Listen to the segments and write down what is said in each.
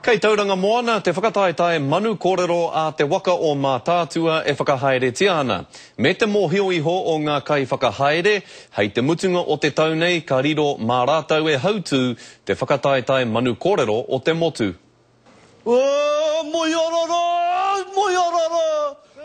Kei Tauranga Moana te whakataetae Manu Kōrero a Te Waka o Mātaatua e whakahaeretia ana. Me te mōhio iho o ngā kaiwhakahaere, hei te mutunga o te tau nei ka riro mā rātou e hautū te whakataetae Manu Kōrero o te motu.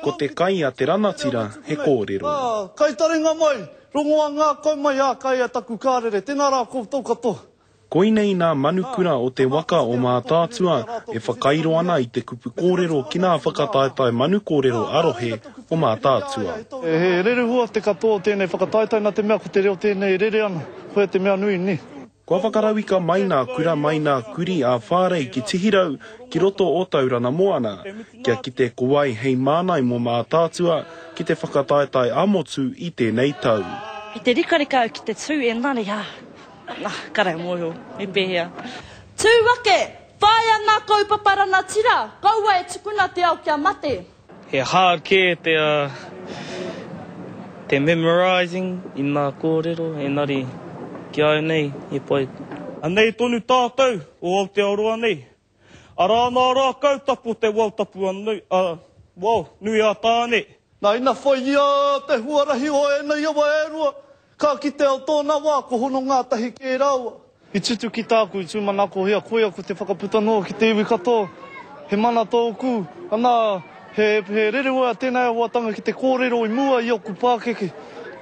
Ko te kai a te ranatira he kōrero. Kai taringa mai, rongoa ngākau mai ā kai a taku kārere, tēnā rā koutou katoa. Koinei nā manukura o te waka o Mātaatua e whakairo ana i te kupu kōrero ki nā whakataetae manu kōrero a rohe o Mātaatua. He rerehua te katoa o tēnei whakataetae nā te mea ko te reo tēnei e rere ana, koia te mea nui, nē. Kua whakarauika mai nā kura mai nā kuri a Whārei ki Tihirau ki roto o Taurana Moana, kia kite ko wai hei mānai mō Mātaatua ki te whakataetae ā-motu i tēnei tau. I te rikarika au ki te tū engari ā, Nah, kare mōhio, me pēhea. Tū ake! Whāia ngā kaupapa ranatira, kaua e tukuna te ao kia mate. He hard kē te te memorising i nā kōrero engari ki a au nei he pai. Anei tonu tātou o Aotearoa nei. Arā nā rākau tapu o te wao tapu a nui, a, wao, nui a Tāne. Nā, ina whaiia te huarahi o ēnei awa e rua, ka kitea o tōna wā ko hono ngātahi kē rāua. I tutuki tāku i tūmanakohia, koia ko te whakaputa noa ki te iwi katoa, he mana tōku, ana, he, he rerewea tēnei ahuatanga ki te kōrero i mua i oku pākeke,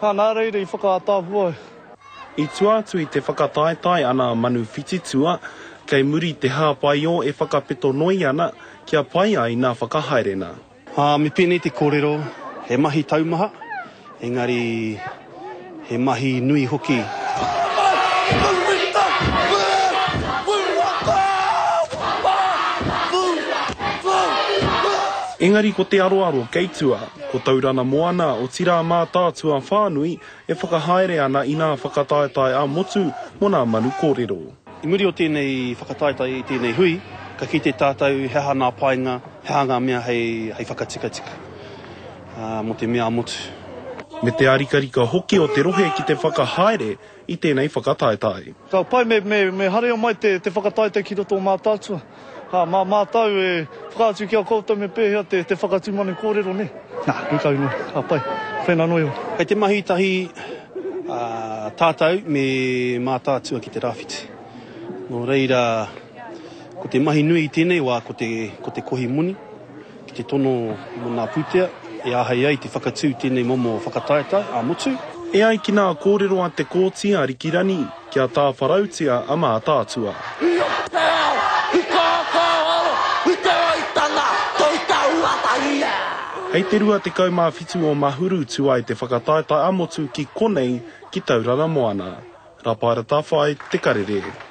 ā, nā reira i whakaātaahua ai. I tua atu i te whakataetae ana manu whititua, kei muri te hāpaio e whakapeto noi ana kia pai ai nā whakahaerena. Ā, me pēnei te kōrero, he mahi taumaha, engari he mahi nui hoki. Engari ko te aroaro kei tua, ko Taurana Moana, otirā Mātaatua whānui, E whakahaere ana i nā whakataetae ā-motu mō nā manu kōrero. I muri o tēnei whakataetae i tēnei hui, ka kite tātou he aha nā painga, he aha ngā mea hei hei whakatikatika mō te mea ā-motu. Me te ārikarika hoki o te rohe ki te whakahaere i tēnei whakataetae. Ka pai me, me, me haria mai te, te whakataetae ki roto o Mātaatua. Ā, mā mātou e whakaatu ki a koutou me pēhea te, te whakatū manu kōrero, nē? Nā, rūkau noa. Ka pai. Whēnā noa iho. Kei te mahi tahi tātou me Mātaatua ki te rāwhiti. Nō reira, ko te mahi nui i tēnei wā ko te, ko te kohi moni. ki te tono mō ngā pūtea e āhei ai te whakatū tēnei momo whakataetae ā-motu. E ai ki nā kōrero a Te Kooti a Rikirani, kia tāwharautia a Mātaatua. I o te ao, i ka aro, i te aitanga, toi te huatahi e! Hei te 27 o Mahuru tū ai te whakataetae ā-motu ki konei, ki Tauranga Moana. Rapaera Tawhai, Te Karere.